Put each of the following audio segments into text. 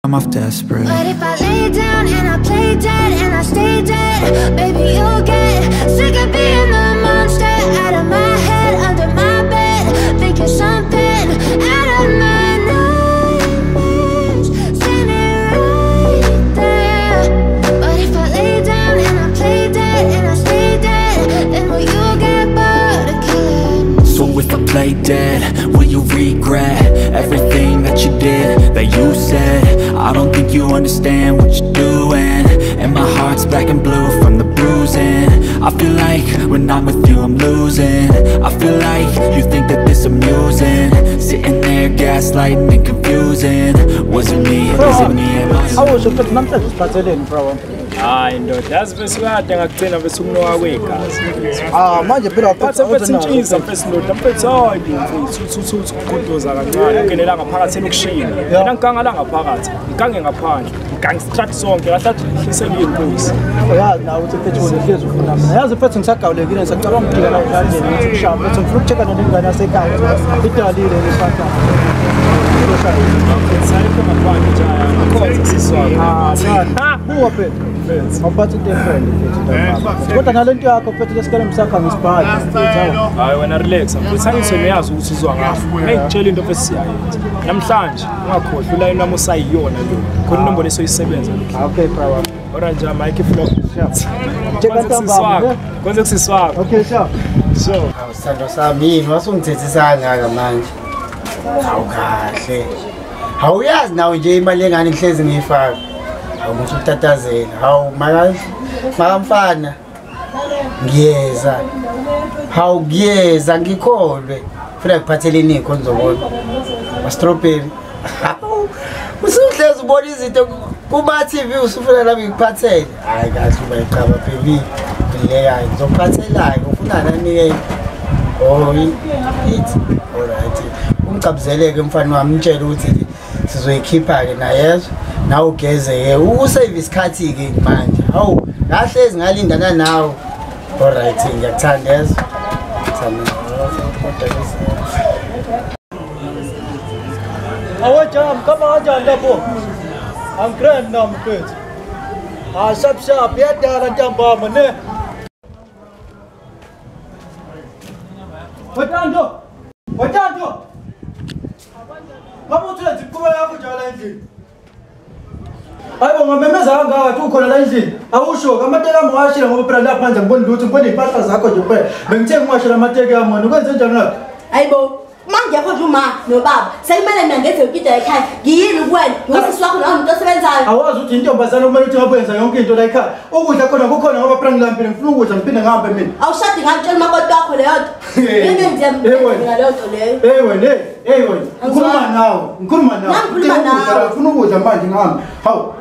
come off desperate. But if I lay down and I play dead and I stay dead, baby, you'll get sick of being the monster. Out of my head, under my bed, think you're something out of my nightmares, standing right there. But if I lay down and I play dead and I stay dead, then will you get bored of killing me? So if I play dead, will you regret everything that you did, that you said? I don't think you understand what you're doing, and my heart's black and blue from the bruising. I feel like when I'm with you I'm losing. I feel like you think that this amusing, sitting there gaslighting and confusing. Was it me, is it me, am I? Awusho mfethu namhlanje usiphatheleni bro. Hayi ndoda, yazi bese kade ngakugcina bese ukunoka kwegazi. Ah manje phela waphatha mfethu intshiza mfethu ndoda mfethu hayi mfethu uthi ukugodoza kancane ungenela ngaphakathi elokushini. Mina ngiganga la ngaphakathi, ngigange ngaphandle, ngigange strat sonke kahle hlisele inkosi. Uyazi nawe ukuthi mfethu uhlezi ufuna mina. Yazi mfethu ngisagawulekile ngisacabanga ukugila la mhlanje ngithi kushaya mfethu ngifuna ukuchecka nalengane yasekhaya idalile lesifaka. Ah, buka mfethu. Awuphathi into efele mfethu. Kodwa nalento yakho mfethu lesikalemi sakho ngisibhali. Hayi wena relax mfethu, angithi uyazi ukuthi uzwa ngakho. Ngikutshela into mfethu siyayenza. Namhlanje ungakhohlwa ulayini wami usayiyona lo. Khona inombolo esoyisebenza lokho. Okay bro. Ora nje Mike flow. Check ntambama. Kwenze kusiswako. Okay sure. So, awu sithando sami yini wasungithethisa kangaka manje? Hawu kahle. Awuyazi nawe nje imali engane ngihlezi ngiyifaka. Hawu muthi utatazela. Hawu makamfana. Ngiyeza. Hawu ngiyeza ngikholwe. Funa ngiphatheleni ikho ngizobona. Ma strawberry. Usuhlezi ubona izinto kuma TV usufuna nami ngikuphathele. Hayi kahle ubayiqaba baby. Ngilekayo ngizophathela ufuna nani ke? Oh it. Alright. Umcabuzeleke mfana wami mtshele ukuthi sizoyikhipha ke nayezwa nawe ugeze ke usave isikhathi ke manje. Hawu ngahlezi ngalindana nawe. Alright ngiyakuthanda yezwa. Thanda. Awajam kama kanjani lapho? Angigrand nami mfethu. Ah sharp sharp iyadala ntambama ne. Wetando. Wetando. Ngabe uthi imikhuba yakho njalo endlini. Hayibo ngamemeza kangaka uthi ukhona la endlini. Awusho amateki ami ngiwashile ngoba phela lapha manje ngibona lutho ngibona iy'mpahla zakho nje kuphela. Bengithe ngiwashile amateki ami wena ukwenze njani lapho? Hayibo mangekho nje uma nobaba sekumele mina ngenze yonke into ekhaya. Ngiyini kuwena? Ngusisi wakho nawe umuntu osebenzayo. Awazi ukuthi intombazane kumele ukuthi ngabe yenza yonke into la ekhaya. Ukudla khona kukhona ngoba phela ngilambile ngifuna ukudla ngiphinde ngihambe mina. Awushadi ngamtshela umakoti wakho leyo nto. Yini ngiyamdinga leyo nto leyo. Hey wena, hey wena. Ngikhuluma nawe, ngikhuluma nawe. Ngikhuluma nawe. Ngifuna ukudla manje ngihambe. Hawu.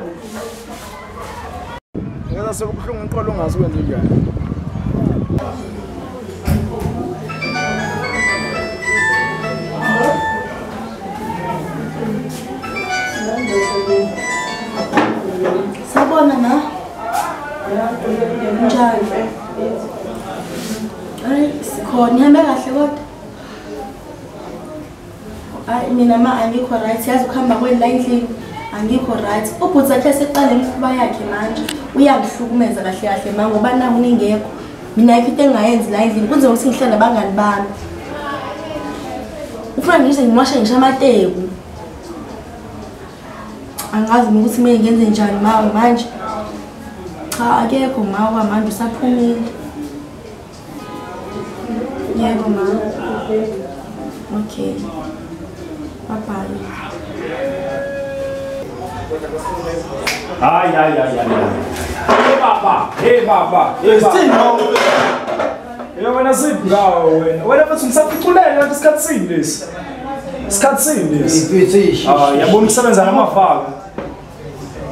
Ngeza sekubuhlungu umqolo ungazi wenze njani. Sabona ma. Njani? Ay, sikhona ihambe kahle kodwa. Ay, mina ma angikho right. Yazi ukuhamba kwenu la endlini angikho right. Ubhuti wakhe seqale imikhuba yakhe manje. Uyangihlukumeza kahle kahle ma ngoba naku ningekho. Mina ayikho into engingayenzi la endlini. Kunzima ukuthi ngihlale nabangani bami. Ufuna ngize ngimoshe ngisho amateku. Angazi ukuthi kumele ngenze njani ma manje. Cha akekho ma kwamanje usaphumile. Yebo ma. Okay. Bye bye. Hayi hayi hayi hayi. Hey baba, hey baba, hey baba. Hey wena siphi ngawo wena? Wena futhi ngisakuculela isikhathi sini lesi. Isikhathi sini lesi. Ah yabona ukusebenza namafaka.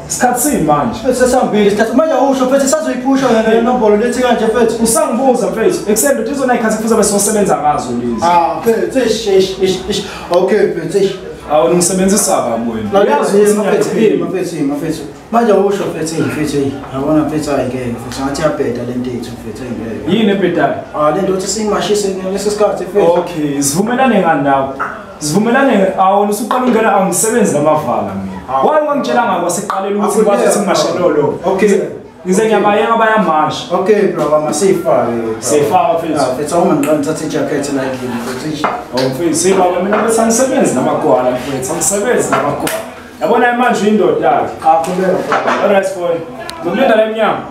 Isikhathi sini manje. Mfethu sesihambile isikhathi manje awusho mfethu sazoyiphusha wena le nombolo lethi kanje mfethu. Usangibuza mfethu. Ekuseni ndoda izona ikhathi kufuze besosebenza ngazo lezi. Ah mfethu ish ish ish. Okay mfethu ish. Awu ngisebenzisa kabi wena. Uyazi mfethu mfethu mfethu. Manje awusho mfethu mfethu. Yabona mfethu ayingeke mfethu ngathi iyabheda lento yethu mfethu ayingeke. Yini ebhedayo? Ah lento uthi singimashise ngalesi sikhathi mfethu. Okay, sivumelane ngani nawe? Sivumelane awona usuqala ungena angisebenzi namavala mina. Why ungangitshelanga kwasiqalela ukuthi ngikwazi ukuthi ngimashele lo? Okay. Ngize ngiyabayeka bayamasha. Okay bro, masifake. Sifaka mfethu. Mfethu awuma ngithatha ijacket la endlini mfethu. Awu mfethu, sibaba mina bese angisebenzi namagwala mfethu, angisebenzi namagwala. Yabona manje indoda yakhe. Cha khuleka. Alright boy. Ngokulinda la emnyango.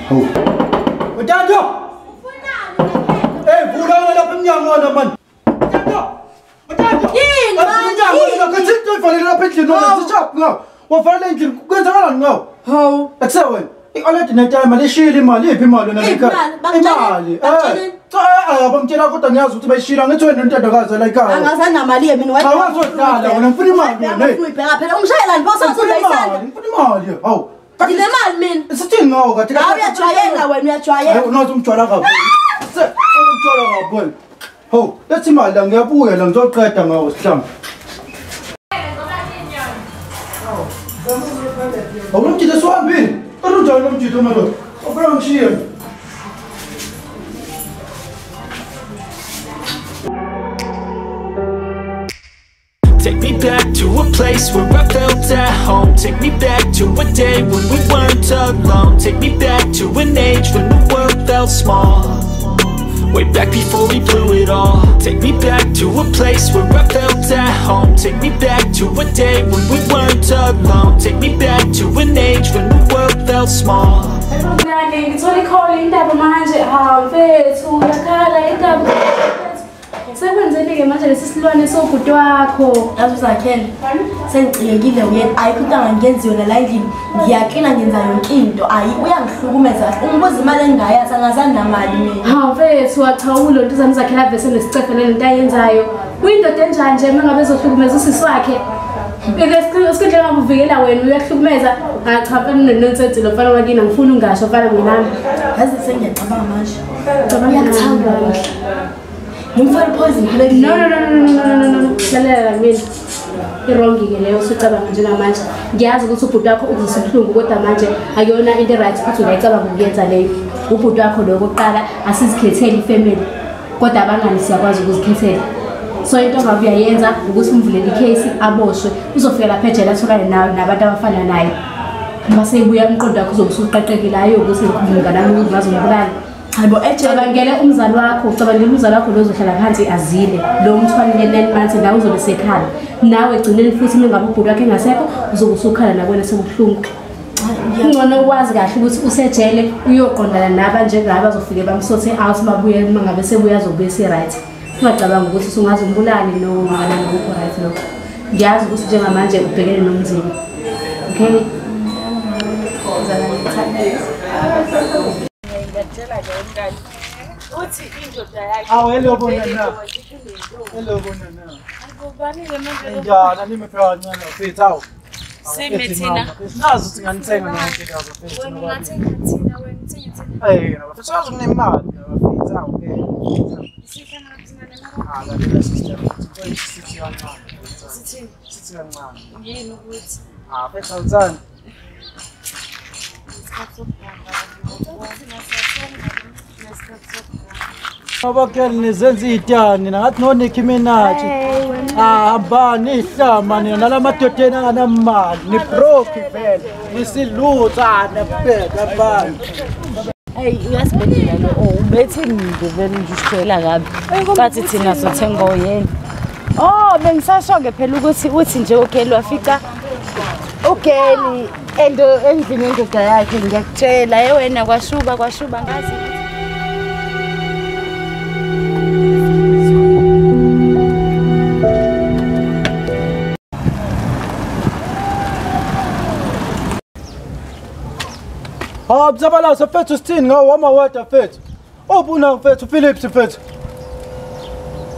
Hawu. Untando! Ufunani? Hey, vula lapha emnyango wona man. Untando! Untando! Yini manje? Ngathi ivalele lapha endlini wona sishap ngawo. Wavala endlini kwenzakalani ngawo? Hawu. Akuse wena. I-already netime leshile imali, iphi imali wena ekhaya? Imali. Cha abangitshela kodwa ngiyazi ukuthi bayishila ngithi wena intandokazi la ekhaya. Angazana mali mina wena. Awazodlala wena ngifuna imali wena. Uyibheka phela ungishayelani boss usudla isandla. Ngifuna imali. Hawu. Nginemali mina. Sithini ngawo kade? Hawu uyajwayela wena uyajwayela. Unathi umjwala kabi. Umjwala kabi wena. Hawu, lethi imali la ngiyabuya la ngizoqeda ngawo sihlambe. Awumjide siwahambile. Unjani umjide madoda? Ufuna ngishiye. Take me back to a place where I felt at home. Take me back to a day when we weren't alone. Take me back to an age when the world felt small. Way back before we blew it all. Take me back to a place where I felt at home. Take me back to a day when we weren't alone. Take me back to an age when the world felt small. Sekwenzeni-ke manje lesi silwane sobhuti wakho? Yazi uZakhele, sengicikekile uyena. Ayikho into angangenzi yona la endlini. Ngiyaklina ngenza yonke into. Ayi uyangihlukumeza kahle. Ungibuza imali engingayazi angazani namali mina. Hawu mfethu, achawulo nto zami Zakhele ave senesicefe le nto ayenzayo. Uyindoda enjani nje uma ngabe ezohlukumeza usisi wakhe? Esikhundleni ngabe uvikela wena uyahlukumeza. Hayi cha mfana unenonsense lo mfana wakini, angifuni ungasho mfana nginami. Yazi sengiyacabanga manje. Uyakuthanda ukudla. Ngimfaka poison phela. No no no no no no. Lalela mina. Irongi-ke leyo usucabanga njengamanje. Ngiyazi ukuthi ubhuti wakho uzwisa ubuhlungu kodwa manje akuyona into right ukuthi ungayicabanga ukuyenza leyo. Ubhuti wakho lo okokuqala asizikhetheli ifamily kodwa abangani siyakwazi ukuzikhethela. So into ongabe uyayenza ukuthi umvulele icase aboshwe uzofika lapha ejele atholane nawe nabantu abafana naye. Uma sebuya umqondo wakho uzobe usuqaqekile hayi ukuthi umngane wami ukuthi ngazombulala. Hayibo ejele cabangele umzali wakho, ucabangele umzali wakho lo ozohlala phansi azile lo mthwalile 9 months nawe uzobe sekhala. Nawe egcineni futhi uma ngabe ubhuti wakhe engasekho uzobe usukhala nakwena sekubuhlungu. Kungcono ukwazi kahle ukuthi usejele uyoqondana nabanjengabo bazofike bamsothe out babuye uma ngabe sebuya azobuye se-right. Ungacabanga ukuthi usungaze umbulale no mngane akukho right lokho. Ngiyazi ukuthi njengamanje ubhekene nomzimba. Okay? Awu hello bonana. Hello bonana. Njani nime phela kancane mfethu awu. Sime thina. Nazi ukuthi nganithenga nonke la mfethu. Wena ungathenga thina wena uthenge thina. Eh mfethu wazi kunemali mfethu awu ke. Sihlangana thina nemali. Ah la sister mfethu sithi kancane. Sithini? Sithi kancane. Yini ukuthi? Ah mfethu awuthandi. Isikhathi sokubonga. Thina siyathenga nesikhathi sokubonga. Abakeli nizenza iy'tani ngathi no-Nicki Minaj. Hambani ihlama nina nalamadodeni anganamali nibroke vele nisilutha nibheka abantu. Hey uyasibhedlela lo ubethe ngibe vele nje usijwayela kabi. Bathi thina sothenga oyena. Oh bengisasho-ke phela ukuthi uthi nje ugeli wafica ugeli endlini yendoda yakhe ngiyakutshela ye wena kwashuba kwashuba ngazi. Ah, mzabalazo mfethu sithini ngawo amawada mfethu. Obuna mfethu Philips mfethu.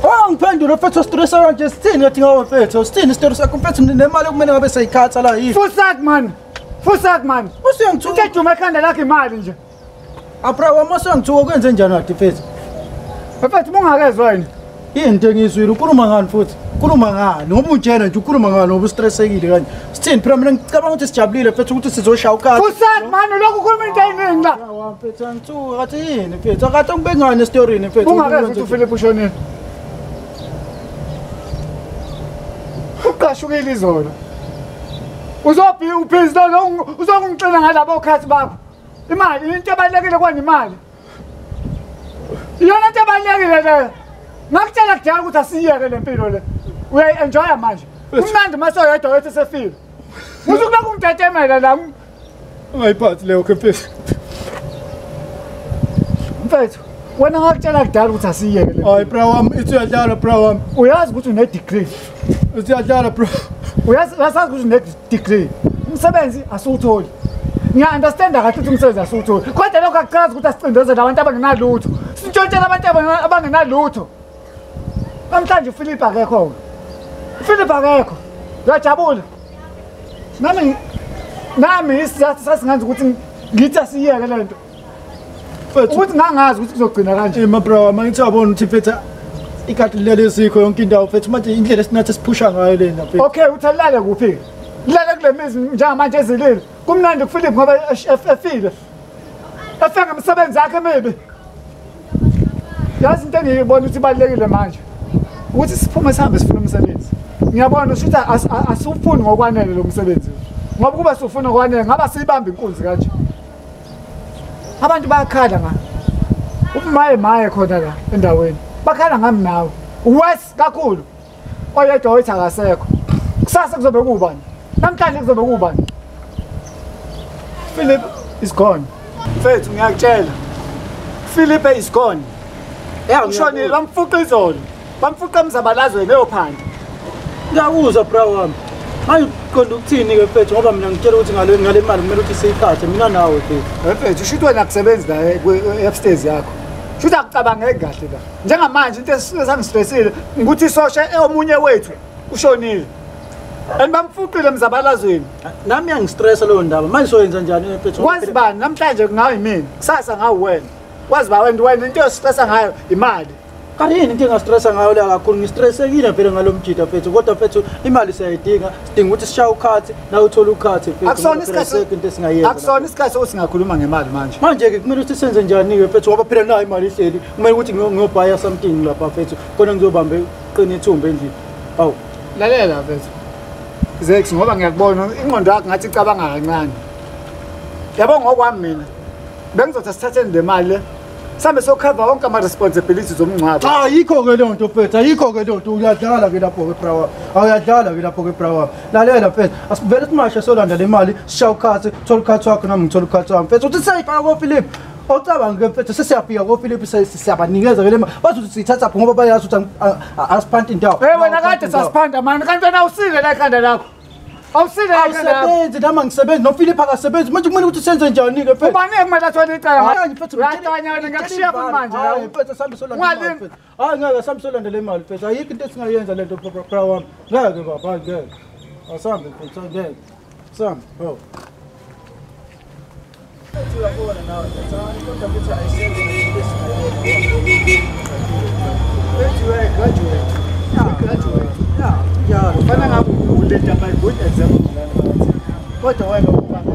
Oh ngiphendula mfethu stress kanje sithini ngathi ngawo mfethu. Sithini isitori sakho mfethu nemali okumele ngabe seyikhatha la yini. Fusak man. Fusak man. Usiyangithuka ujuma ekhanda lakho imali nje. Abra wama sengithuka kwenze njani kade mfethu? Mfethu bungakezwa yini? Into engizwile ukhuluma ngani futhi? Ukhuluma ngani? Ngoba utshena nje ukhuluma ngani ngoba ustressekile kanje. Sithini phela mina ngicabanga ukuthi sijabulile mfethu ukuthi sizoshaya ukati. Fusak man lokhu ukhuluma into eyiningi la. Mfethu angithuka kathi yini mfethu? Akade ngibe ngani esitorini mfethu. Ungakezwa ukuthi uPhilip ushonile. Uqashukile izolo. Uzobhi ubhizi lo uzokungixina ngalabo khathi bakho. Imali into ebalulekile kwana imali. Iyona into ebalulekile leyo. Ngakutshela kudala ukuthi asiyeke le mpilo le. Uyayi-enjoya manje. Kumnandi mase oyedwa wethu esefile. Usukulokhu ungitetemela la. Ungayiphathi leyo mfethu. Mfethu, wena ngakutshela kudala ukuthi asiyeke le. Hayi bra wami, ithi uyadlala bra wami. Uyazi ukuthi une-degree. Ithi uyadlala bro. Uyazi ukuthi une-degree. Umsebenzi asiwutholi. Ngiya-understanda kahle ukuthi umsebenzi asiwutholi. Kodwa lokho akuchazi ukuthi asicindezele abantu abangenalutho. Sintshontshela abantu abangenalutho. Namhlanje uPhilip akekho. uPhilip akekho. Uyajabula. Nami isizathu sasingenza ukuthi ngithi asiyeke le nto. Ukuthi ngangazi ukuthi kuzogcina kanje. Eh bra wami, ngithi uyabona ukuthi mfethu ikati leli sikho yonke indawo mfethu manje indlela esinathi siphusha ngayo lena mfethu. Okay, uthi alale kuphi? Lale kule mizi njengamanje ezilile. Kumnandi kuPhilip ngoba efile. Efe ngemisebenzi yakhe emibi. Yazi into engiyibona ukuthi ibalulekile manje. Ukuthi siphume sihambe sifuna umsebenzi. Ngiyabona ukuthi asifuni ngokwanele lo msebenzi. Ngoba kuba sifuna ngokwanele ngaba siyibamba inkunzi kanje. Abantu bayakhala nga. Umaye maye khona la endaweni. Bakhala ngami nawe. Worse kakhulu. Oyedwa wethu akasekho. Kusasa kuzobe kubani? Namhlanje kuzobe kubani? Philip is gone. Mfethu ngiyakutshela. Philip is gone. Ushonile bamfuqa izolo. Bamfuqa emzabalazweni eyophanda. Ngiyakuzwa bra wami. Manje uqonda ukuthini ke mfethu ngoba mina ngitshela ukuthi ngale mali kumele ukuthi siyiphathe mina nawe mfethu. Mfethu usho ukuthi wena akusebenzi la upstairs yakho. Shuthi akucabangeki kahle la. Njengamanje into esangistressile ukuthi isosha omunye wethu ushonile. And bamfuqile emzabalazweni. Nami yangistressa leyo ndaba. Manje soyenza njani mfethu? Kwazi bani namhlanje kungayi mina. Kusasa ngawe wena. Kwazi ba wena into yostressa ngayo imali. Kanti yini into engastressa ngayo le kakhulu? Ngistressekile vele ngalo mjida mfethu kodwa mfethu imali siyayidinga. Sidinga ukuthi sishaye ukhathi nawe uthole ukhathi mfethu. Akusona isikhathi into esingayenza. Akusona isikhathi ukuthi singakhuluma ngemali manje. Manje ke kumele ukuthi senze njani ke mfethu ngoba phela nayo imali ihleli. Kumele ukuthi ngiyobhaya something lapha mfethu khona ngizobamba iqine ithumba endlini. Awu. Lalela mfethu. Zex ngoba ngiyakubona ingqondo yakho ngathi icabanga kancane. Yabo ngokwami mina bengizothi sithatheni le mali le. Sambe sokhava wonke ama responsibilities zomngcwabo. Cha ayikho ke leyo nto mfethu, ayikho ke leyo nto. Uyadlala ke lapho ke bra wami. Awuyadlala ke lapho ke bra wami. Lalela mfethu, asivele simashe solanda le mali, sishaye ukhathi, thola ukhathi wakho nami ngithola ukhathi wami. Mfethu uthi seyifaka koPhilip. Awucabangi ke mfethu sesiyafika koPhilip siyabanikeza ke le mali. Bathi uthi siyithatha phi ngoba bayazi ukuthi asiphanti indawo. Hey wena kade sasiphanda mani, kanti wena awusile la ekhanda lakho. Awusile la ekhanda lakho. Awusebenzi nami angisebenzi noPhilip akasebenzi. Manje kumele ukuthi senze njani ke mfethu? Ubani kumele athole icala? Hayi mfethu, uyatanya wena ngiyakushiya futhi manje. Hayi mfethu sambe solanda imali mfethu. Hayi ngeke sambe solanda le mali mfethu. Ayikho into esingayenza le nto bra wami. Ngeke baba, ngeke. Asambe mfethu, ngeke. Sambe, ho. Uyabona nawe kodwa futhi ayisenze into esingayenza. Mfethu you are a graduate. Graduate. Yeah, ufana ngabe uletha by good example lana. Kodwa wena ubamba.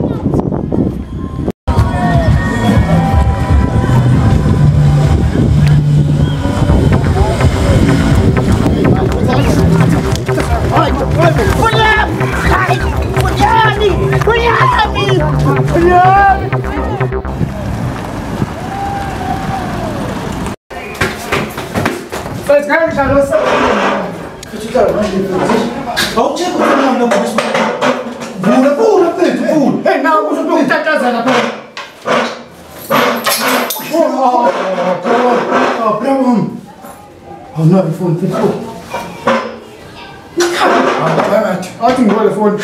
Hey, now uzokutatazela phela. Oh, bravo. Oh, no, ifoni mfethu. Athi ngivule ifoni.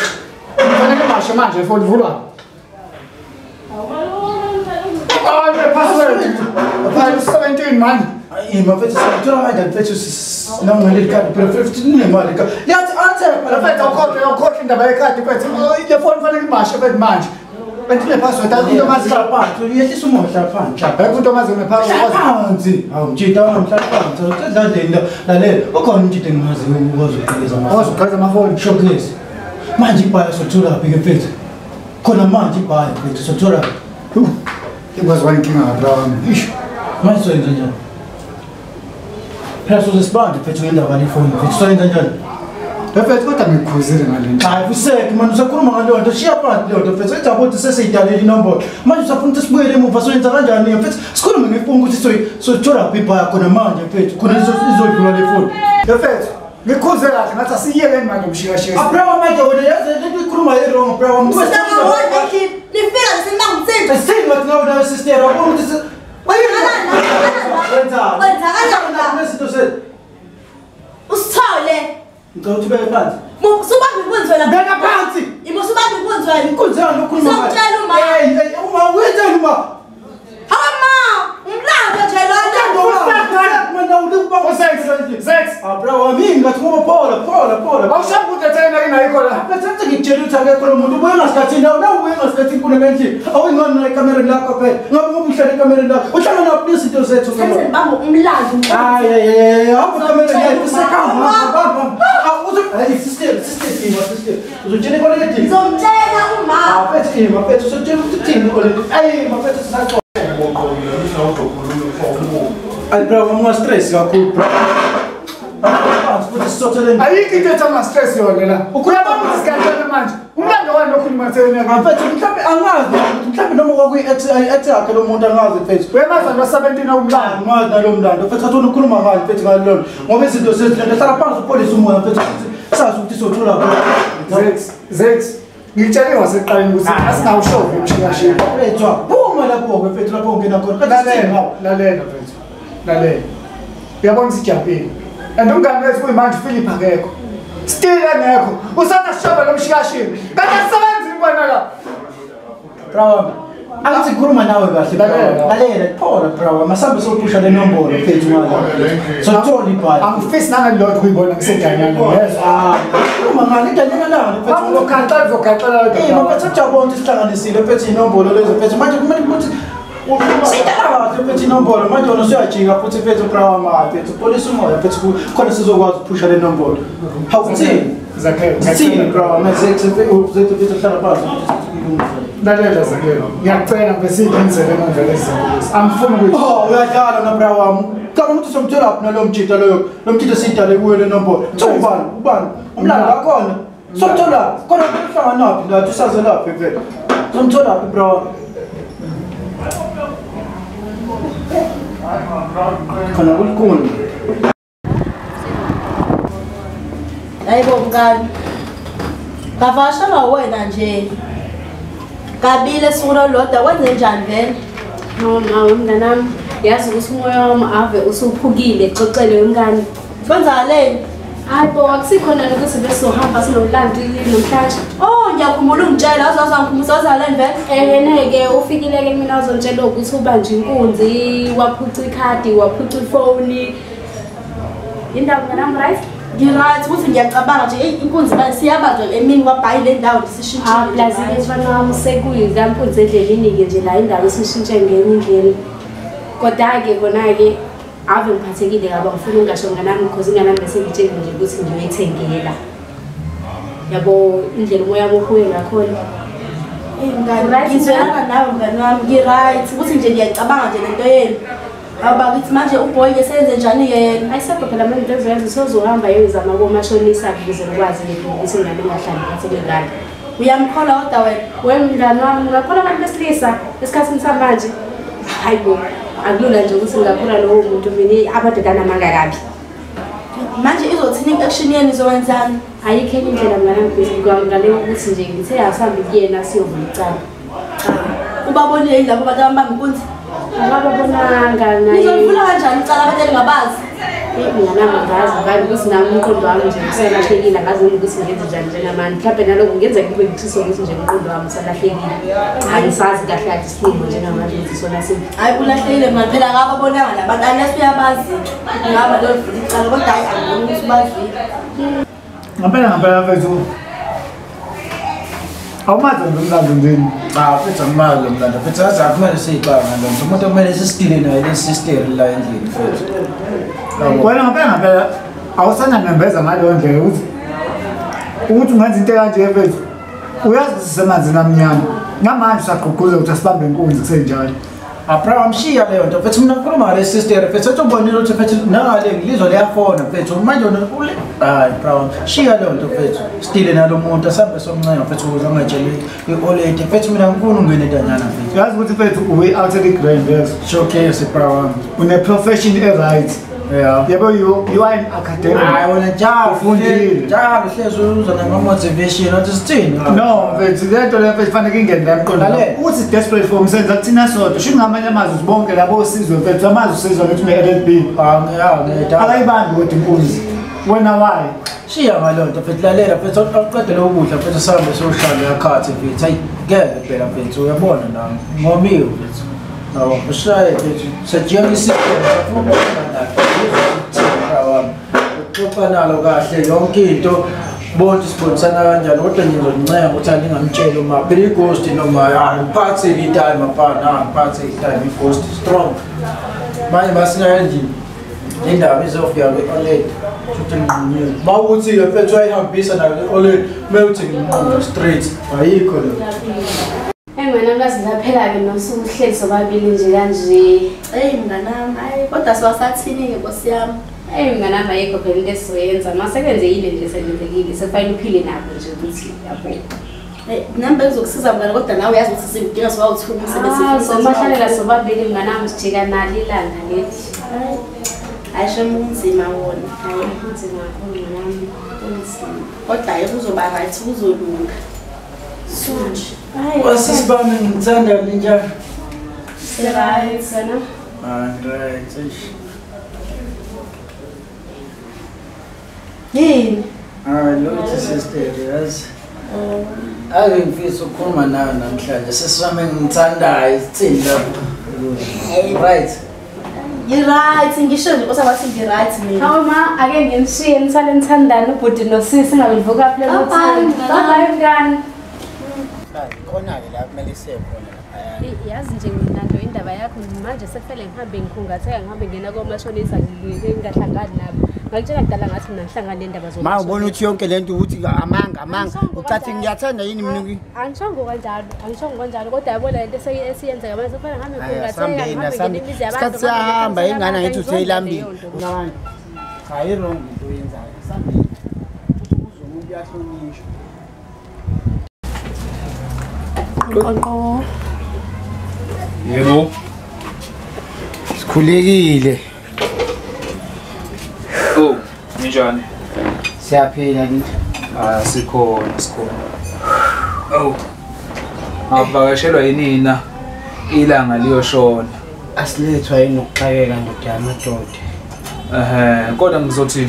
Kufanele mashe manje ifoni vulwa. Oh, password. 17 man. Ima mfethu siyathola manje mfethu naleli khadi phela mfethu linemali ka. Liyathi athe phela mfethu awukhohle indaba yekhadi mfethu. Le phone kufanele imashe mfethu manje. Kanti ne-password akukho into omazi phansi. Yehlisa umoya hlala phansi. Akukho into omazi ne-password. Phansi. Hawu mjita wami hlala phansi. Usedladleni lalela. Ukhona umjita engimaziyo ukwazi ukuqhekeza amafoni. Ukwazi ukuqhekeza amafoni. Showcase. Manje ibhaya sothola phi ke mfethu? Khona manje ibhaya mfethu sothola. Ikwazi wankinga bra wami. Isho. Manje soyenza njani? Phela soze sibande mfethu ngendaba yalefoni mfethu soyenza njani? Mfethu kodwa ngikukhuzile ngale nto. Hayi usethu manje usakhuluma ngaleyo nto shiya phansi leyo nto mfethu ejabula ukuthi sesiyidalele inombolo. Manje usafuna ukuthi sibuyele emuva soyenza kanjani mfethu? Sikhulume ngefoni ukuthi soyithola phi ibhaya khona manje mfethu. Khona izodlula le foni. Mfethu ngikhuze kahle ngathi asiyekeni manje umshikashika. Abraham manje wena yazi lento ikhuluma i-wrong Abraham. Nifika ngisimangumthetho. Sisini wathi nawe nawe sister wabona ukuthi wenzani? Usithole. Ngicela ukuthi ubeke phansi. Usubamba inkunzi wena. Beka phansi. Imo usubamba inkunzi wena. Inkunzi yami ukhuluma. Sokutshela uma. Hey, uma wenzeni uma? Hawu ma, umlando nje lona. Sex. Bro, mina ngathi ngoba phola phola phola. Awushaya ukuthi ethena kinayikho la. Bese ngikutshela ukuthi akekho lo muntu ubuye ngasikhathini nawe ubuye ngasikhathini kuna endlini. Awuyingani la ekamereni lakho phela. Ngabe ngoba uhlala ekamereni lakho. Uhlala naphi izinto zethu ngeke. Bamba umlando. Hayi hayi hamba ekamereni yakho sekhamba hamba. Awuthi hey sister sister ima sister. Uzotshela ikoledi. Ngizomtshela uma. Mfethu ima mfethu uzotshela ukuthi uthini ikoledi. Ayi mfethu sisaxoxa. Ay bro, I'm stress kakhulu bro. Ayikho into ethi ama-stress yona la. Uyabona ukuthi sikanjani manje? Umlando wani okhuluma thina mfethu mhlawumbe angazi mhlawumbe noma kwakuyi-ex yakhe lo muntu angazi mfethu. Uyamazi no-17 umlando. Angazi nalo mlando mfethu athi ukhuluma ngani mfethu ngalona. Ngoba izinto zethu lento hlala phansi upholise umoya mfethu sazi ukuthi sothola Zex Zex ngitshele wasekuqaleni ukuthi asingawushovi umshikashika. Mfethu phuma lapho-ke mfethu lapho ungena khona. Lalela lalela mfethu. Lalela. Uyabona sijabhile. And umngane wethu kuyimanje Philip akekho. Still engekho. Usanda sishoba lo mshikashika. Kanti asisebenzi kubona la. Bro, angithi khuluma nawe kahle bro. Lalela, phola bro. Masambe sophusha le nombolo mfethu ngala. Sothola ibhali. Angifisi nangalilodwa ukuyibona ngisedanyana. Yes. Ah, khuluma ngani idanyana lani mfethu. Angizokhaxa ngizokhaxela. Eh, mfethu sijabona ukuthi sihlanganisile mfethu inombolo lezo mfethu. Manje kumele ukuthi siyidala kahle mfethu inombolo manje wena usuyajika futhi mfethu bro mfethu polisa umoya mfethu khona sizokwazi ukuphusha le nombolo. Hawuthini? Zakhele. Sithini bro? Manje mfethu hlala phansi. Lalela Zakhele. Ngiyacela mfethu siyenzele manje lezi zinto. Angifuni ukuthi Oh, uyadlala na bro wami. Cabanga ukuthi somthola phi nalo mjita loyo. Lo mjita siyidale kuyo le nombolo. Kuthiwa ubani? Ubani? Umlando wakhona. Somthola khona kuhlanganaphi la usazelaphi vele. Somthola phi bro? Khona kulikhulu. Hayibo mngani. Ngavakashelwa wena nje. Kabili esukwini olulodwa kwenze njani vele? No no mnganami, yazi ukuthi umoya wami ave usuphukile xoxele mngani. Kwenzakaleni? Hayi bo akusikhona ukuthi besizohamba sinomlando namhlanje. Oh ngiyakhumbula ungitshela wazangikhumbuza wazaleni vele? Ehene-ke ufikile-ke mina wazongitshela ukuthi ubanjwe inkunzi, waphuca ikhadi, waphuca ifoni. Indaba mnganami right? Ngi-right ukuthi ngiyacabanga nje eyi inkunzi manje siyabanjwa emini kwabhayi le ndawo sishintshile. Ah plus-ke mfana wami sekuyikampunzi endleleni-ke nje la indawo isishintshe ngenye indlela. Kodwa-ke kona-ke ave ngiphathekile kabi angifuni ukungasho mnganami because inganami bese ngitshele nje ukuthi ngiyoyithengela. Yabo indlela umoya wami ophuke ngakhona. Eyi mngani ngizwelana nawe mngani wami ngi-right ukuthi nje ngiyacabanga nje lento yenu. Awuba ngithi manje uboy-ke seyenze njani-ke yena? Ayisekho phela manje into ezoyenza usezohamba yoyizama komashonisa ukuze ngikwazi ukuthi ingane ingahlali ngiphatheke kabi. Uyamkholwa kodwa wena? We mngani wami ungakholwa abantu besilisa esikhathini samanje? Hayi bo, akulula nje ukuthi ngingakholwa lowo muntu mina amadoda anamanga kabi. Manje izothini i-action yenu izokwenzani? Ayikho enye indlela mngani wami ngale ukuthi nje ngithe asihambe kuyena siyovula icala. Ubabonile yini labo bantu abambamba inkunzi? Akababonanga naye. Nizolivula kanjani icala abantu eningabazi? Mnganami angazi ngani ukuthi nami umqondo wami nje usalahlekile angazi ukuthi ngenze njani njengamanje. Mhlawumbe nalokho kungenzeka kube ngithuso ukuthi nje umqondo wami usalahlekile. Angisazi kahle kahle isinqumo njengamanje ukuthi sona siphi. Hayi ulahlekile mngani phela akababonanga labantu unless uyabazi. Ngaba lolivula icala kodwa hayi angiboni ukuthi ubazile. Ngempela ngempela mfethu. Awumazi lo mlando ndini? Cha mfethu angimazi lo mlando. Mfethu yazi akumele siyixaka ngalo nto. Umuntu okumele sisitile naye le sister la endlini mfethu. Wena ngempela ngempela awusananembeza ngaleyo ndlela ukuthi ungenza into ekanje mfethu. Uyazi ukuthi sisemanzini amnyama. Namanje usagqugquza ukuthi asibambe inkunzi kusenjalo. Abra amshiya leyo nto mfethu mina ngikhuluma ngale sister mfethu ethi ubonile ukuthi mfethu nangale ngilizwa liyafona mfethu manje wena ule hayi bra shiya leyo nto mfethu stile nalo muntu asambe somncenga mfethu ukuze angatsheli i-oledi mfethu mina ngifuna ungene entanyana mfethu. Yazi ukuthi mfethu we out of the grand yes. Showcase bra wami. Une profession e-right. Yeah. Yebo you are an academic. Hayi wena njalo ufundile. Njalo hlezi uza nama-motivation athi sithini? No mfethu lento le mfethu fanele ingene la emqondweni. Ukuthi desperate for umsebenzi akuthina sodwa. Sho ngamanye amazwi bonke labo osizwe mfethu amazwi usizwa ngithi une-LLB. Akayibambi kodwa inkunzi. Wena why? Shiya ngalonto mfethu lalela mfethu awuqede lokudla mfethu sihambe siyoshaya yakhathi mfethu. Hayi ngeke phela mfethu uyabona nami. Ngomiwe mfethu. Yabo ushaye mfethu sejiyela isystem safuna ukubona nayo. Uxoxa nalo kahle yonke into bonke sibonisana kanjani kodwa ngizoncenga ukuthi aningamtsheli uma phela i-ghost noma angiphathi i-time apana angiphathi i-time i-ghost strong manje masingaya endlini indaba izofika kwi-oled futhi nginqumile mawukuthi-ke mfethu wayihambisa nayo kwi-oled mewuthi nginqume straight ayikho leyo. Eyi mnganami laze laphela-ke nosuku uhleli sobabili nje kanje. Eyi mnganami, hayi kodwa siwasathini-ke nkosi yami. Eyi mnganami ayikho phela into esizoyenza masekwenzekile nje sekwenzekile sekufanele uphile nabo nje ukuthi yabo. Nami bengizokusiza mngani kodwa nawe uyazi ukuthi sikudinga sobawu-two umsebenzi. Sobahlalela sobabili mnganami sijika nalo ilanga leli. Hayi shem kunzima wona. Hayi kunzima kakhulu mnganami kunzima. Kodwa hhayi kuzoba right kuzolunga. Suji. Wasisi bami ngithanda ninjani? Right wena? Right. Yini? Hayi lutho sister yazi. Ake ngifisa ukukhuluma nawe namhlanje. Sisi wami engithandayo sithini lapho? Right. Ngi-right ngisho nje kodwa bathi ngi-right mina. Hawu ma ake nginishiye nisale nithandane ubhuti nosisi ngabe livuka phela uthando. Bye bye mngani. Khona-ke la kumele siye khona laphaya. Yazi nje mina nto indaba yakho manje sekufanele ngihambe ngikhungatheka ngihambe ngena komashonisa ngingahlangani nabo. Ngakutshela kudala ngathi mina ngihlangane nendaba zomashonisa. Ma ubona ukuthi yonke lento ukuthi amanga amanga ucathi ngiyathanda yini mina? Angishongo kanjalo, angishongo kanjalo kodwa yabona lento esiyenzeka manje sekufanele ngihambe ngikhungatheka ngihambe ngena imizi yabantu. Isikhathi siyahamba ingane ngithi utheyilambile. Cha i-wrong into oyenzayo. Sambeni. Uze umuntu uyahlonishwa. Qonqo. Yebo. Sikhulekile. Oh, ninjani? Siyaphila ngithi. Ah, sikhona, sikhona. Oh. Ngavakashelwa yinina ilanga liyoshona. Asilethwa yini ukuxakeka ndoda yamadoda. Ehhe, kodwa ngizothi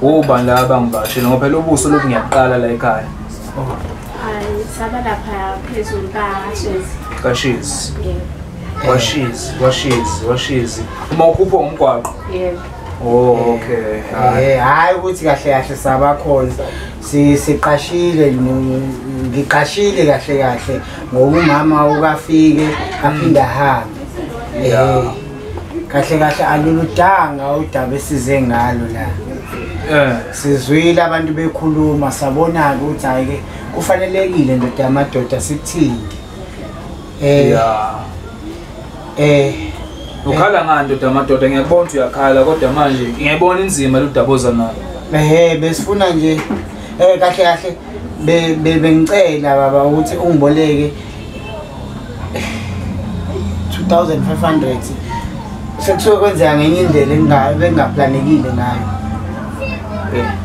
ubani laba ngivakashela ngoba phela ubuso lobu ngiyaqala la ekhaya. Oh. Hayi, saba lapha phezulu kaShezi. KaShezi. Yebo. Washizi, washizi, washizi. Uma ukhupha umgwaqo. Yebo. Oh, okay. Hayi ukuthi kahle kahle sabakhona. Siqashile ngiqashile kahle kahle ngoba umama ukafike aphinde ahambe. Kahle kahle aluludanga udaba esize ngalo la. Sizwile abantu bekhuluma sabona ukuthi hayi ke kufanelekile ndoda yamadoda sikuthinte. Ukhala ngani ndoda yamadoda ngiyakubona ukuthi uyakhala kodwa manje ngiyayibona inzima lodaboza nayo. Besifuna nje kahle kahle bengicela baba ukuthi ungiboleke 2500 sekusuke kwenzeka ngenye indlela engingaplanekile ngayo.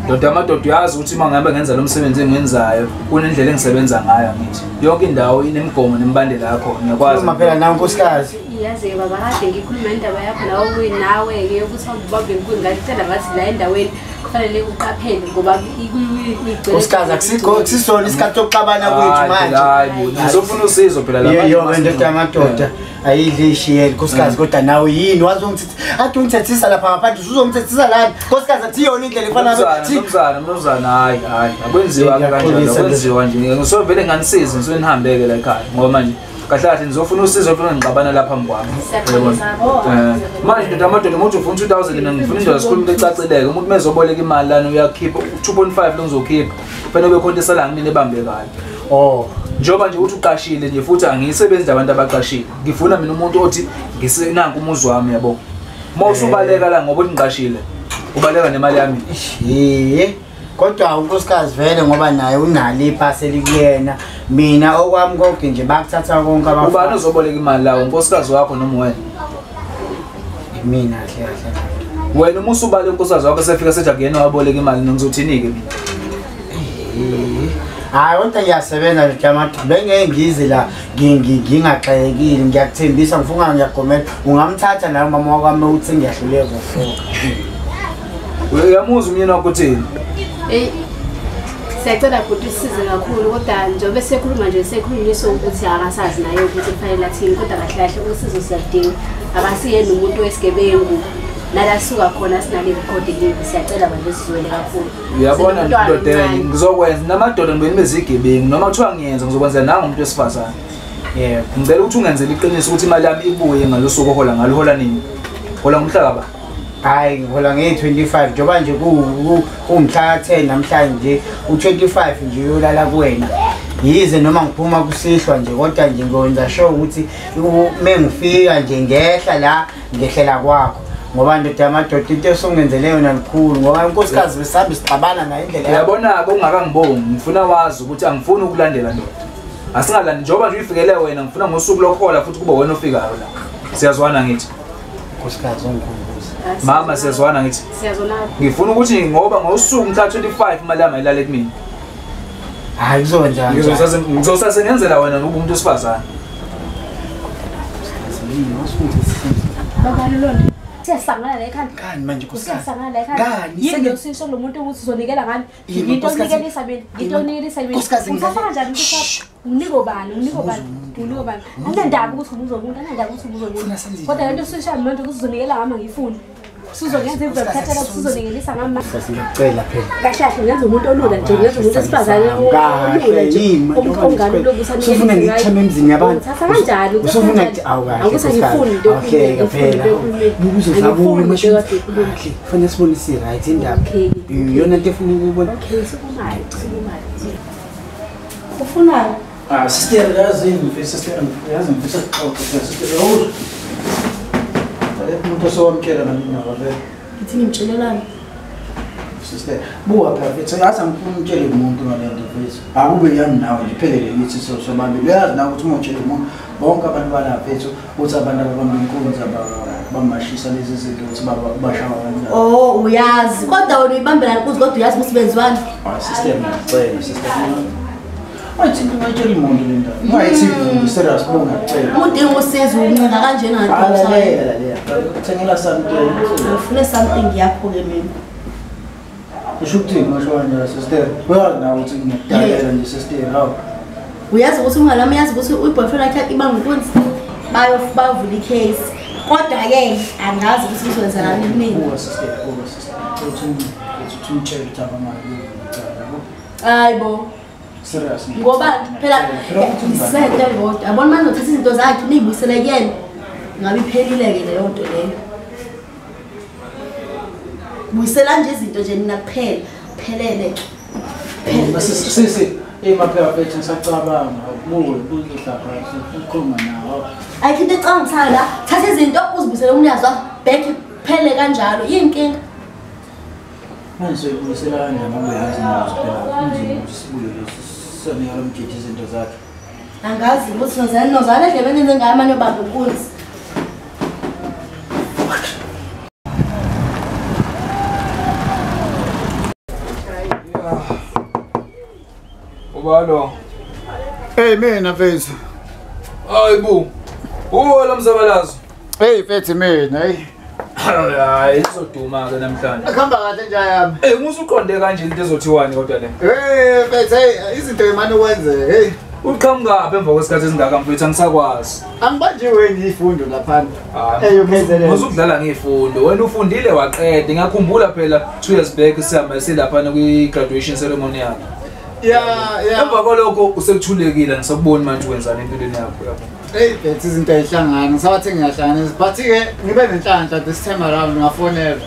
Ndoda yamadoda uyazi ukuthi uma ngabe ngenza lo msebenzi engiwenzayo kunendlela engisebenza ngayo angithi. Yonke indawo inemigomo nemibandela yakho ngiyakwazi. Uma phela nawe nkosikazi. Yazi-ke baba kade ngikhuluma indaba yakho nawe nawe-ke ukuthi ubambe ngakutshela ngathi la endaweni kufanele uqaphele ngoba nkosikazi akusisona isikhathi sokuxabana kwethu manje. Hayi ngizofuna usizo phela la. Yo ndoda yamadoda ayidli ishiyele nkosikazi kodwa nawe yini wazongithetha ade ungithethisa lapha ngaphandle usuzongithethisa lana nkosikazi athiyona indlela efana Mnumzana, mnumzana hayi hayi akwenziwa kanjalo akwenziwa nje ngisovele nganisize ngisuke nihambeke la ekhaya ngoba manje kahle kahle nizofuna usizo funa ngixabana lapha phambi kwami. Manje ndoda amadoda umuntu ufuna 2000 mina ngifuna indoda sikhuluma into ecacileke umuntu mezoboleka imali lana uyakhipha 2.5 lo ngizokhipha kufanele ube khona isala ngimina ebambekayo. Oh Njengoba nje uthi uqashile nje futhi angiyisebenzi abantu abaqashile. Ngifuna mina umuntu othi ngisenanku umuzi wami yabo. Uma usubaleka la ngoba ungiqashile, ubaleka nemali yami. Eh, kodwa unkosikazi vele ngoba naye unalo iphasi elikuyena. Mina okwami konke nje bakuthatha konke abafana. Ubani ozoboleka imali lawo, unkosikazi wakho noma wena? Mina kahle kahle. Wena uma usubale unkosikazi wakho sefika sethi akuyena waboleka imali ngizothini-ke mina? Hayi kodwa ngiyasebenza nje Jamadu, bengeke ngize la ngingaxakekile, ngiyakuthembisa ngifunga ngiyagomela. Ungamthatha naye umama wakwami uthi ngiyahluleka ukufoka. Uyamuzwa umyeni wakho uthini? Hey, siyacela bhuti usisize kakhulu kodwa njengoba sekhuluma nje sekhulunyiswa ukuthi akasazi naye ukuthi kufanele athini kodwa kahle kahle usizo siyaludinga. Akasiye nomuntu wesigebengu. Nala suka khona sinale record elibi siyacela manje sizwele kakhulu. Uyabona ndoda ngizokwenza namadoda ngibeni bezigebengu noma kuthiwa ngiyenza ngizokwenza nanga umuntu wesifazane. Yebo, ngicela ukuthi ungenzele iqiniso ukuthi imali yami ibuye ngalosuku ohola ngalo hola nini? Hola ngomhla Hayi ngihola nge-25 njengoba nje kuwumhla ka-10 namhlanje u-25 nje uyolala kuwena. Yize noma ngiphuma kusihlwa nje kodwa nje ngiyokwenza sure ukuthi uma ngifika nje ngehla la ngehlela kwakho. Ngoba ndoda yamadoda into esongenzele yona likhulu ngoba unkosikazi besambe sixabana naye indlela. Uyabona-ke ungakangibongi ngifuna wazi ukuthi angifuni ukulandela ndoda. Asingalandi njengoba nje uyifikele wena ngifuna ngosuku lokuhola futhi kube wena ofikayo la. Siyazwana ngithi? Unkosikazi ongikhumbuza. Mama siyazwana ngithi? Siyazwana. Ngifuna ukuthi ngoba ngosuku mhla 25 imali yami ayilale kumina. Hayi kuzokwenza. Ngizosase ngenzela wena nokuba umuntu wesifazane. Baba lolona. Siyasangana la ekhanda. Ngani manje nkosikazi? Siyasangana la ekhanda. Ngani? Yini usisho lo muntu ukuthi uzonikela ngani? Ngito onikelisa mina. Ngito onikelisa mina. Uthatha kanjani ukuthi uniko bani? Uniko bani? Uniko bani? Anginandaba ukuthi ubuzo umuntu, anginandaba ukuthi ubuzo umuntu. Kodwa lento usisho manje ukuthi uzonikela ngami ngifuni. Usuzongenza ivakhathela usuzonikelisa ngami. Ngiyacela phela. Kahle kahle ngenza umuntu olula nje, ngenza umuntu wesifazane olula nje. Ongani lokuthi Usufuna ngikuchame emzini yabantu. Uthatha kanjani? Usufuna ukuthi awukahle. Akuthi angifuni into Okay phela. Uzosabona manje. Kufanele sibone si right indaba. Iyona into efuna ukubona. Okay, sukumayo, sukumayo. Ufunani? Ah, sister yazi ngifisa sister yazi ngifisa sixoxe sister. Umuntu osowamtshela nami indaba vele. Ngithi ngimtshelelani? Sister, buka phela mfethu yazi angifuni umtshele umuntu ngale nto mfethu. Akube yami nawe nje phelele ngithi sobabili. Uyazi nawe ukuthi uma utshele umuntu bonke abantu bala mfethu uthi abantu ababamba inkunzi bamashisa lezi zinto ukuthi bashawa kanjani. Oh, uyazi. Kodwa wena uyibambelana inkunzi kodwa uyazi umsebenzi wani. Hayi sister ngiyacela sister. Ayithi ngiyatshela umuntu le ndaba. Ungayithi serious bonga ngiyacela. Udinga usizo uncenga kanjena ndoda. Lalela lalela. Uthengela something. Ngifuna something yakho ke mina. Usho ukuthini ngisho kanjalo sister? Uyazi nawe ukuthi ngiyakudakela nje sister hawu. Uyazi ukuthi umngane wami uyazi ukuthi uboyfriend wakhe ibanga inkunzi. Bayovula icase. Kodwa ke angazi ukuthi kuzokwenzakani kumina. Buka sister, buka sister. Uthi umtshele ukuthi abamali yabo. Hayi bo. Serious. Ngoba phela isente kodwa yabona manje uthatha izinto zakhe niyibuyisele kuyena. Ngabe iphelile ke leyo nto leyo. Buyisela nje izinto nje nina kuphela, phelele. Sisi, emaphela mfethu ngisacabanga buke buzohlala phansi ukhuluma nawe. Ayikho into ecabangisayo la, thatha izinto uzibuyisele umnikazi wakho, back phele kanjalo. Yini inkinga? Manje soyibuyisela kanjani ngoba uyazi nawe phela kunzima ukuthi sibuye sonika lo mjidi izinto zakhe. Angazi ukuthi nozana nozana endlebeni enze ngayo manje obamba inkunzi. Ubalo. Hey mina mfethu. Hayi bo. Uwo lo mzabalazo. Hey mfethu mina hey. Hayi izoduma ke namhlanje. Akuhamba kahle nje yami. Eh musuqonde kanje into ezothiwani kodwa le. Hey mfethu hey izinto emane kwenzeke hey. Uqhamuka emva kwesikhathi esingaka mfethu angisakwazi. Angibanjiwe ngiyifundo laphana. Hey ukhezele. Uzukudlala ngezifundo. Wena ufundile waqeda. Ngiyakhumbula phela 2 years back sihamba silaphana kwi graduation ceremony yakho. Yeah, yeah. Emva kwalokho usekuthulekile ngisakuboni manje wenzani empilweni yakho yabo. Hey, bethu izinto ayihlangani. Ngisawathi ngiyahlanganisa but ke ngibe nenhlanhla this time around ngafonela.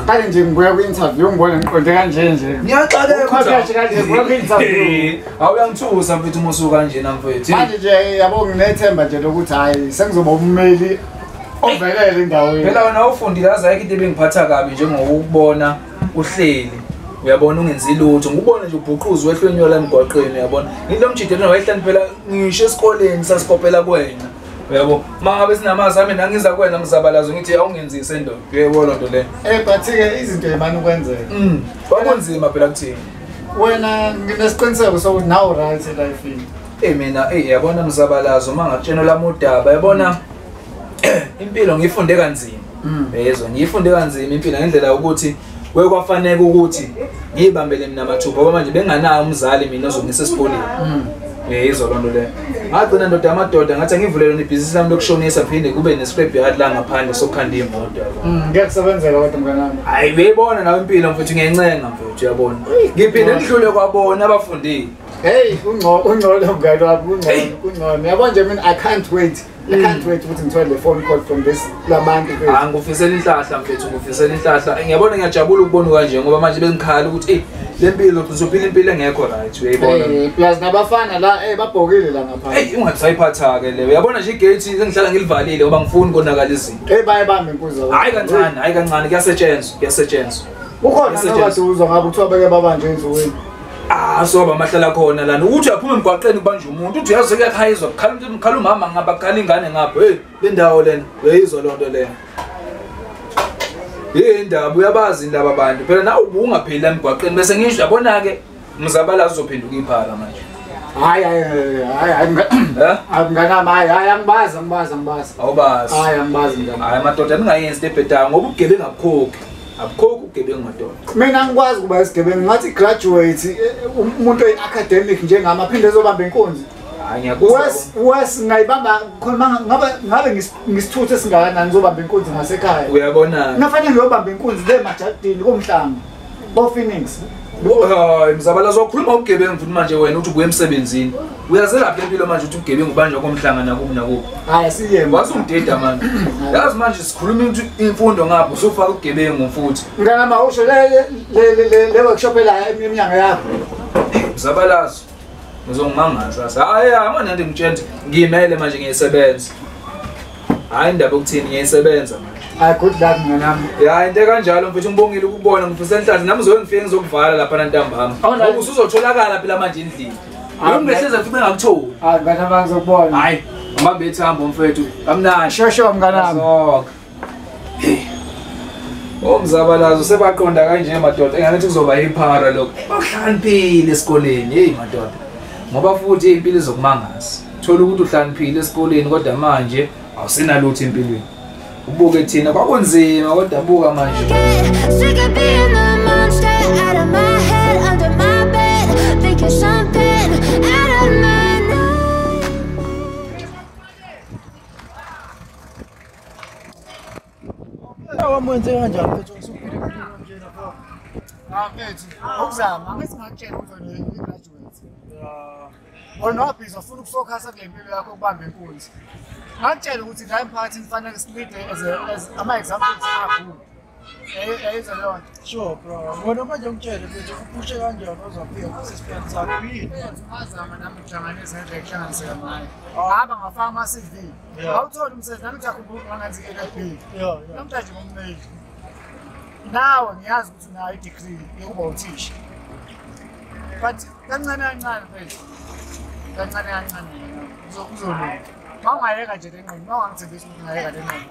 Kale nje ngibuya kwi-interview ngibona ngiqonde kanje nje. Ngiyaxakeka kanje kanje ngibuya kwi-interview. Awuyangithusa mfethu uma usuka kanjena mfethu. Manje nje yabo nginethemba nje lokuthi hayi sengizoba ummeli ovelele endaweni. Phela wena ufundile azayikho into ebengiphatha kabi njengokubona uhleli. Uyabona ungenzi lutho ngikubona nje ubhuquza wehlwenyola emgwaqeni uyabona. Into omjidelo wayehlani phela ngisho esikoleni sasikopela kuwena. Uyabo mangabe sinamazi ami nangiza kuwena mzabalazo ngithi awungenzise ndoda. Uyayibona nto le. But ke izinto emani ukwenzeka. Kwakunzima phela kuthini. Wena nginesiqiniseko sokuthi nawu right elifini. Mina yabona mzabalazo mangakutshena lami udaba yabona impilo ngiyifunde kanzima. Yezwa ngiyifunde kanzima impilo ngendlela ukuthi kwafanele ukuthi ngiyibambele mina amathupha ngoba manje benganayo umzali mina ozongisa esikoleni. Yezwa lonto leyo. Ngagcina ndoda amadoda ngathi angivulele ibhizinisi lami lokushonisa phinde kube ne-scrap yard la ngaphandle sokukhanda imoto yabo. Ngiyakusebenzela kodwa mnganami. Hayi uyayibona nawe impilo mfethu ngiyancenga mfethu uyabona. Ngiphinde ngidlule kwabona abafundile. Hey ungcono mngani wami ungcono. Yabo nje mina I can't wait. I can't wait ukuthi ngithole le phone call from this labantu. Ngikufisela inhlahla mfethu ngikufisela inhlahla. Ngiyabona ngiyajabula ukubona kanje ngoba manje bengikhala ukuthi le mpilo uzophila impilo engekho right uyayibona. Plus nabafana la babhokile la ngaphandle. Ungasayiphatha ke le. Uyabona nje igate sengihlala ngilivalile ngoba ngifuni konakala izinto. Bayibambe inkuzo. Hayi kancane, hayi kancane kuyasetshenzwa, kuyasetshenzwa. Kukhona nokade uzwa ngabe kuthiwa beke babanje ensukwini. So bamahlala khona lana ukuthi uyaphuma emgwaqeni kubanje umuntu uthi uyazi kuyakhayizwa kukhala umama ngapha kukhala ingane ngapha hey le ndawo lena uyayizwa lonto lena. Indaba uyabazi indaba abantu phela nawe ubungapheli emgwaqeni bese ngisho yabona ke mzabalazo uzophenduka iphara manje. Hayi hayi hayi mnganami hayi angibazi angibazi. Awubazi. Hayi angibazi mnganami. Hayi madoda ningayenzi lebhedayo ngoba ubugebengu abukhokhi. Abukhokhi ubugebengu madoda. Mina ngikwazi kuba isigebengu ngathi graduate umuntu oyi-academic njengami aphinde ezobamba inkunzi. Hayi ngiyakuzwa. Wes ngayibamba khona ngabe ngisithuthe esingakanani ngizobamba inkunzi ngasekhaya. Uyabona. Ngafanele ngiyobamba inkunzi le majadini komhlanga. Bo Phoenix. Hayi mzabalazo ukhuluma ubugebengu futhi manje wena uthi ubuye emsebenzini. Uyazelapha impilo manje uthi ubugebengu banjwa komhlanga nakubi nakubi. Hayi siyema. Wasungidida manje. Yazi manje sikhuluma ukuthi imfundo ngapha usufaka ubugebengu futhi. Mnganami awusho le workshop la eminyango yakho. Mzabalazo ngizongimangaza. Hayi amanandi ngitshela ngimele manje ngiyisebenza. Hayi indaba yokuthini ngiyisebenza manje. Hayi good luck mnganami. Ya into kanjalo mfethu ngibongile ukubona ngifisa inhlanhla nami ngizobe ngifike ngizokuvala lapha ntambama. Ngoba usuzotholakala phela manje endlini. Ngihleze futhi bengakutholi. Hayi mnganami ngizokubona. Hayi ngibambe ithambo mfethu. Kamnandi. Sure mnganami. Umzabalazo sebaqonda kanje madoda engathi kuzoba iphara lokho. Bahlakaniphile esikoleni hey madoda. Ngoba futhi impilo izokumangaza. Thola ukuthi uhlakaniphile esikoleni kodwa manje awusenalutho empilweni. Ubuke thina kwakunzima kodwa buka manje. Wamwenze kanjani mfethu usuphile impilo kanjena pho? Mfethu, ukuzama angithi ngakutshela ukuthi wena uyi-graduate. Or nobhizi ufuna ukufocusa kule mpilo yakho ukubamba inkunzi. Ngakutshela ukuthi la emphakathini kufanele silide as ama-examples akhulu. Eyize leyo nto. Sure bro. Wena manje ngitshele mfethu uphushe kanjani uzofika kusesiphetho sakho yini? Ungazama nami ukuhlanganisa ngendlela ekuhlanganiseka ngayo. Hamba ngafaka ama-CV. Awutholi umsebenzi nami ngiyakhumbula ngangenza i-LLB. Namhlanje ngummeli. Nawe ngiyazi ukuthi unayo i-degree yokuba uthisha. But kancane kancane mfethu. Kancane kancane kuzolunga. Uma ungayeka nje le nqondo, uma ungangithembisa ukuthi ungayeka le nqondo.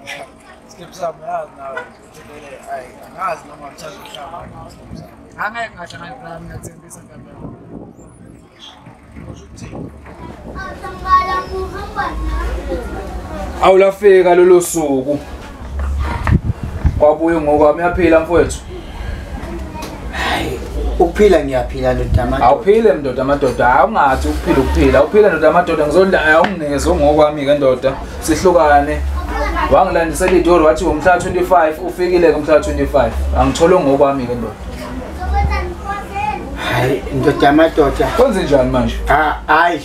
Skip sami yazi nawe ukuthi vele hayi angazi noma ngisazohlangana skip sami. Angeke ngahlangana nawe ngiyakuthembisa mntana. Usho ukuthini? Awulafika lolo suku. Kwabuye ngokwami uyaphila mfowethu. Hayi ukuphila ngiyaphila ndoda amadoda. Awuphile ndoda amadoda, awungathi ukuphila ukuphila. Awuphila ndoda amadoda ngizolaya unginikeze ngokwami ke ndoda. Sihlukane. Wangilandisela idoro wathi ngomhla 25 ufikile ngomhla 25. Angithole ngokwami ke ndoda. Hayi ndoda amadoda. Kwenze njani manje? Hayi.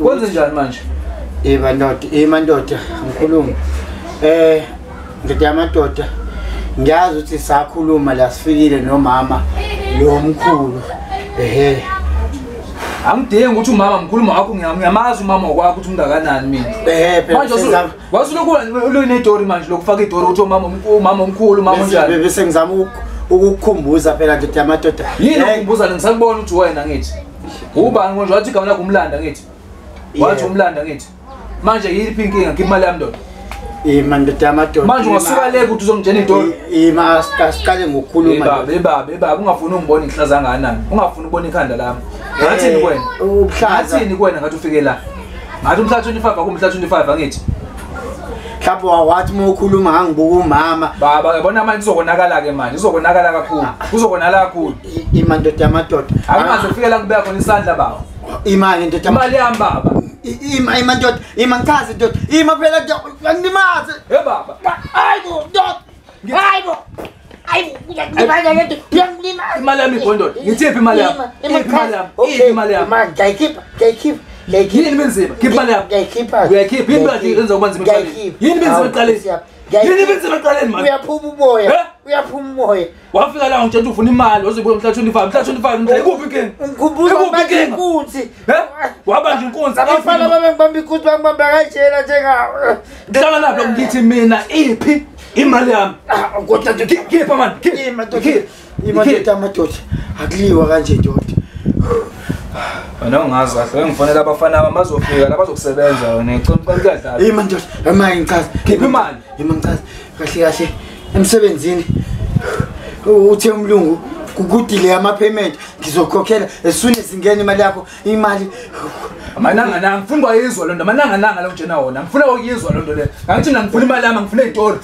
Kwenze njani manje? Eba ndoda, ngikhuluma. Ndoda amadoda. Ngiyazi ukuthi sakhuluma la sifikile nomama lo mkhulu. Ehhe. Angidingi ukuthi umama mkhulu wakho ngiyamazi umama wakho ukuthi ungakanani mina. Ehhe phela manje wasuloku unetori manje lokufaka itori ukuthi umama omkhulu umama onjani. Bese ngizama ukukukhumbuza phela ndoda yamadoda. Yini ukukhumbuza ngisakubona ukuthi wena ngithi. Ubani konje wathi igama lakho umlanda ngithi. Wathi umlanda ngithi. Manje yiphi inkinga ngiphi imali yami ndoda? Ima ndoda yamadoda. Manje ungasuka le ukuthi uzongitshela itori. Ima asiqale ngokukhuluma. Baba baba ungafuni ungibona inhlaza kangakanani. Ungafuni ukubona ikhanda lami. Ngathini kuwena? Ubuhlaza. Ngathini kuwena ngathi ufike la? Ngathi umhla 25 akumhla 25 angithi. Mhlawumbe wathi uma ukhuluma ngangibuka umama. Baba yabona manje izokonakala ke manje, izokonakala kakhulu. Kuzokonakala kakhulu. Ima ndoda yamadoda. Angaze ufike la ngibeka khona isandla baba. Ima ndoda. Imali yami baba. Ima ndoda, ima ngichaze ndoda. Ima phela ngilimaze. Hey baba. Hayibo ndoda. Hayibo. Imali yami ibhondoda. Ngithiphi imali yami? Imali yami. Imali yami. Manje ngiyayikhipha, ngiyayikhipha. Yini benzima? Khipha imali yami. Ngiyayikhipha. Uyayikhipha. Yini benzima yenza kuba nzima ekuqaleni? Yini benzima ekuqaleni? Yini benzima ekuqaleni manje? Uyaphuma umoya. Uyaphuma umoya. Wafika la ngitshela ufuna imali wazobuya mhla 25, mhla 25 mhla ikuphi inkinga? Ngikhumbuza manje inkunzi. Wabanja inkunzi. Abafana babengibamba inkunzi bangibamba kanjena njengawe. Hlangana lapho ngithi mina iphi imali yami? Kodwa khipha manje. Khipha. Imali yamadoda. Akuliwa kanje ndoda. Wena ungazi kahle ngifonela abafana bami bazofika la bazokusebenza wena ngicela kuyadlala. Ima ndoda, imali ngichaza. Khipha imali. Ima ngichaza. Kahle kahle emsebenzini uthe umlungu kukudile ama payment ngizokhokhela as soon as ingena imali yakho imali. Amananga nanga ngifuna kwayizwa lonto amananga nanga lo njena wona ngifuna ukuyizwa lonto le. Angithi mina ngifuna imali yami ngifuna izitori.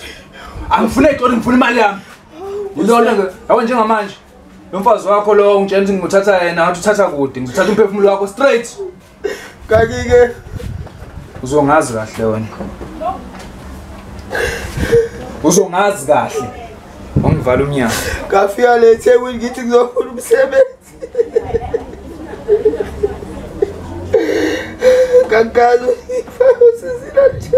Angifuna izitori ngifuna imali yami. Yilona ke yabo njengamanje lo mfazi wakho lo ungitshela ukuthi ngimuthatha yena ngathi uthatha kude ngizothatha umphefumulo wakho straight. Kanti ke uzongazi kahle wena. Uzongazi kahle. Ungivala umnyango. Ngafika le eThekwini ngithi ngizofuna umsebenzi. Kangazi usizila nje.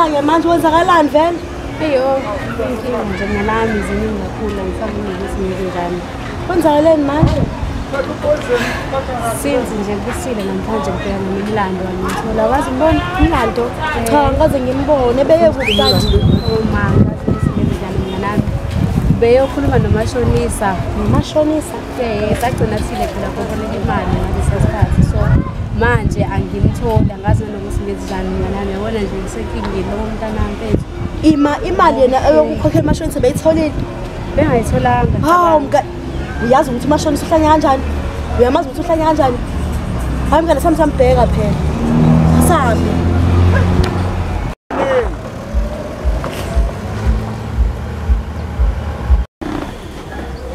Manje manje wenzakalani vele? Eyo, inkinga nje ngalami ziningi kakhulu angisaboni ukuthi ngibe njani. Kwenzakaleni manje? Since nje kusile namhlanje ngibheka nomlando wangithola wazi ngibona umlando. Cha ngikaze ngimbone beye kuphi kanti? Oh ma, ngazi ngibe njani mnganami. Beyokhuluma nomashonisa. Nomashonisa? Sagcina sile phela koboleka imali ngalesa sikhathi. So manje angimthola ngazi nokuthi ngenzani mnganami yabona nje ngisenkingeni lo mntanami mfethu. Ima imali yena eyokukhokhela amashonisa beyitholile? Bengayitholanga. Hawu mngani, uyazi ukuthi umashonisa uhlanya kanjani? Uyamazi ukuthi uhlanya kanjani? Hayi mngani sami sambheka phela. Asambe.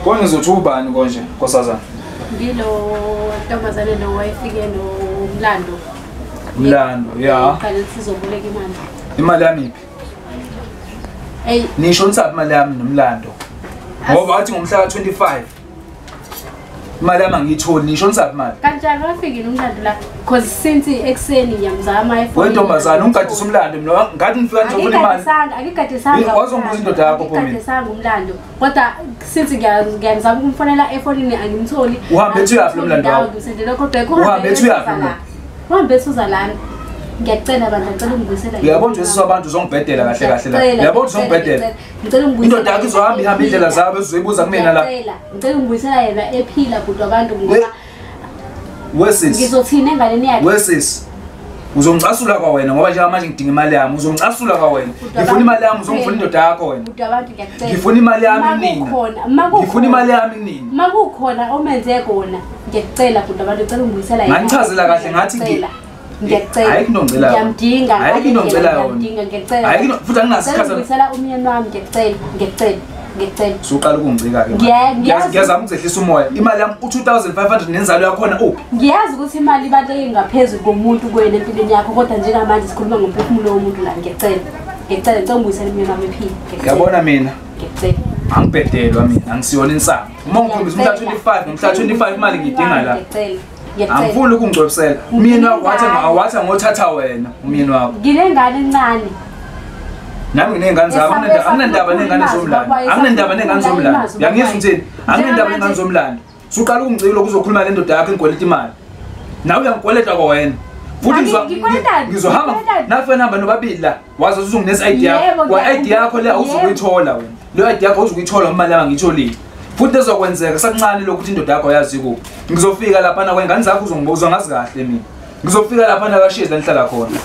Konje ngizothi ubani konje nkosazana? Ngilo ntombazane lo wayefike nomlando. Umlando, ya. Qale sizoboleka imali. Imali yami iphi? Hey, nisho nisaphi imali yami nomlando? Ngoba wathi ngomhla ka25. Imali yami angiyitholi, nisho nisaphi imali? Kanjani wafikile umlando la? Because since ekseni ngiyamzama efonini. Wentombazane ungigadisa umlando mina ngathi ngifika ngizofuna imali. Akigadisanga. Wazongibuza indoda yakho pho mina. Akigadisanga umlando. Kodwa since ngiyamzama ukumfonela efonini angimtholi. Uhambe ethi uyaphi lo mlando wakho? Ngisendele kodwa uhambe ethi uyaphi lo mlando? Uhambe ethi uza lana. Ngiyacela bandla ngicela ungibuyisela. Uyabona nje sisabantu uzongibhedela kahle kahle la. Uyabona uzongibhedela. Ngicela ungibuyisela. Indoda yakho izohamba ihamba indlela zabo ezizoyibuza kumina la. Ngicela ungibuyisela yena ephila kodwa abantu ngoba Wesisi. Ngizothina enganeni yakhe. Wesisi. Uzongicasula kwa wena ngoba njengamanje ngidinga imali yami. Uzongicasula kwa wena. Ngifuna imali yami, uzongifuna indoda yakho wena. Ngifuna imali yami nina. Ngifuna imali yami nina. Makukhona omenze kona, ngiyakucela bhuti abantu ngicela ungibuyisela yena. Nganichazela kahle ngathi ngiyacela. Ayikho into ngicela. Ngiyamdinga. Ayikho into ngicela yona. Ngiyamdinga ngiyacela. Ayikho futhi anginasikhathi. Ngibuyisela umyeni wami ngiyacela, ngiyacela. Ngiyacela. Suqala ukungicika ke. Ngiyazama ukuzehlisa umoya. Imali yami u2500 nenzalo yakhona uphi? Ngiyazi ukuthi imali ibaluleke ngaphezulu komuntu kuwena empilweni yakho kodwa njengamanje sikhuluma ngomphefumulo womuntu la ngiyacela. Ngiyacela ngicela ungibuyisele umyeni wami ephila. Ngiyabona mina. Ngiyacela. Angibhedelwa mina, angisiyona insangu. Uma ngikhombisa umhla 25, ngomhla 25 imali ngiyidinga la. Ngiyacela. Angifuni ukungcwebisela. Umyeni wakho wathi ngothatha wena umyeni wakho. Nginengane encane. Nami nginengane zami, anginendaba nengane zomlando. Anginendaba nengane zomlando. Uyangizwa ngithini? Anginendaba nengane zomlando. Suqala ukungicika lokhu uzokhuluma nendoda yakho engikweleta imali. Nawe uyangikweleta kwawena. Futhi ngizohamba nafe nihamba nobabili la. Wazi uzunginesa ID yakho. Kwa ID yakho le awuzukuyithola wena. Leyo ID yakho awuzukuyithola imali yami ngiyitholile. Futhi ezokwenzeka sakuncane lokhu ukuthi indoda yakho yazi kuphi. Ngizofika lapha na kwengane zakho uzongibuza ngazi kahle mina. Ngizofika lapha na kaShizi la nihlala khona.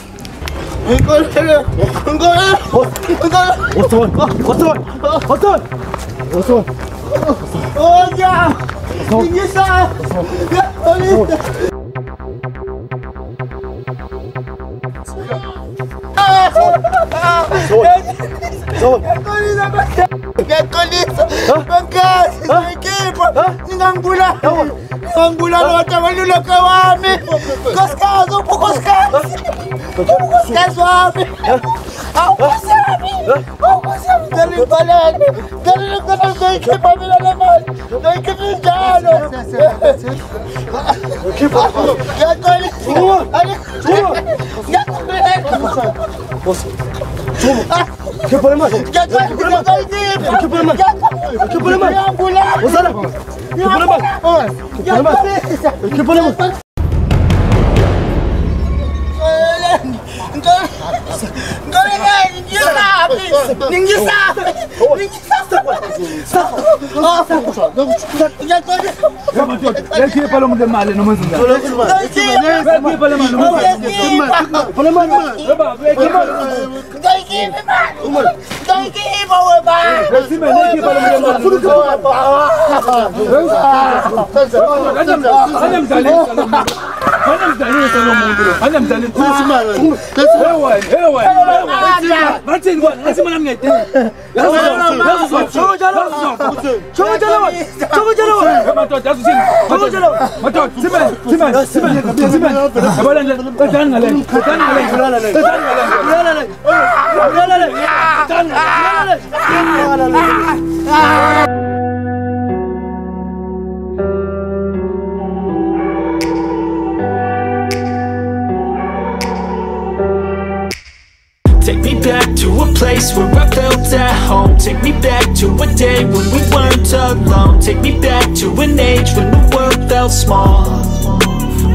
Take me back to a place where I felt at home. Take me back to a day when we weren't alone. Take me back to an age when the world felt small.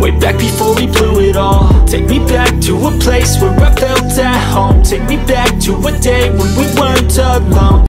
Way back before we blew it all. Take me back to a place where I felt at home. Take me back to a day when we weren't alone.